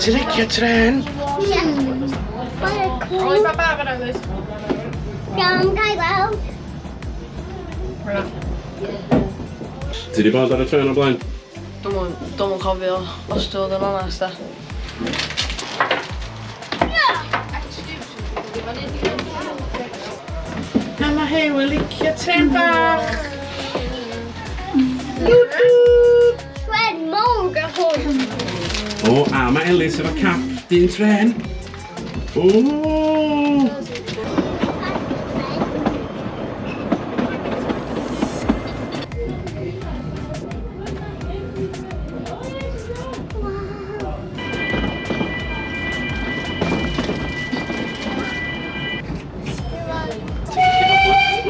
Ti'n licio tren? Ie. Mae'n cool. Oi, baba fan Ellis. Iawn, gai weld. Ti di bod ar y tren o blaen? Dwi'm yn cofio, os dwi fod yn onest da. A mae Hew yn licio tren bach. Tren mowr gyda hwn. O, a mae Elis efo cap dyn tren. O!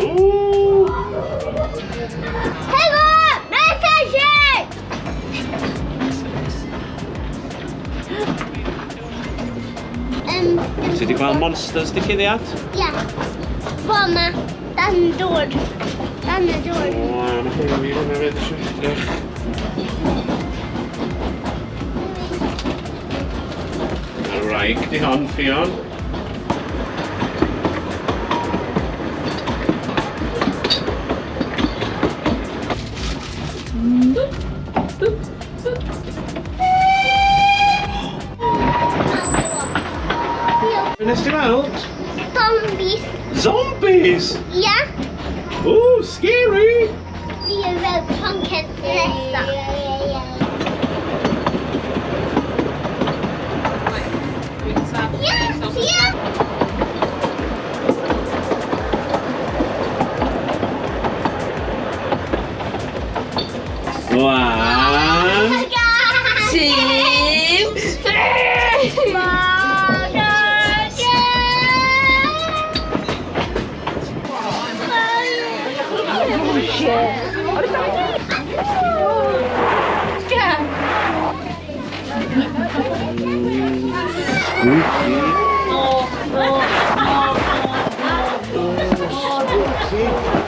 O! Helo! Message! Ti di gweld monsters di cuddiad? Ie. Fo yma. Dan y dŵr. Dan y dŵr. O, a mae Hew i hwnna fyd eisiau edrych. Y wraig di hon, Ffion. Be nes ti weld? Zombies. Zombies! Ie. Ooh, scary! Fi yn fel pumpkin nesa. Ie, ie. One. Two, three! Spooky. Spooky.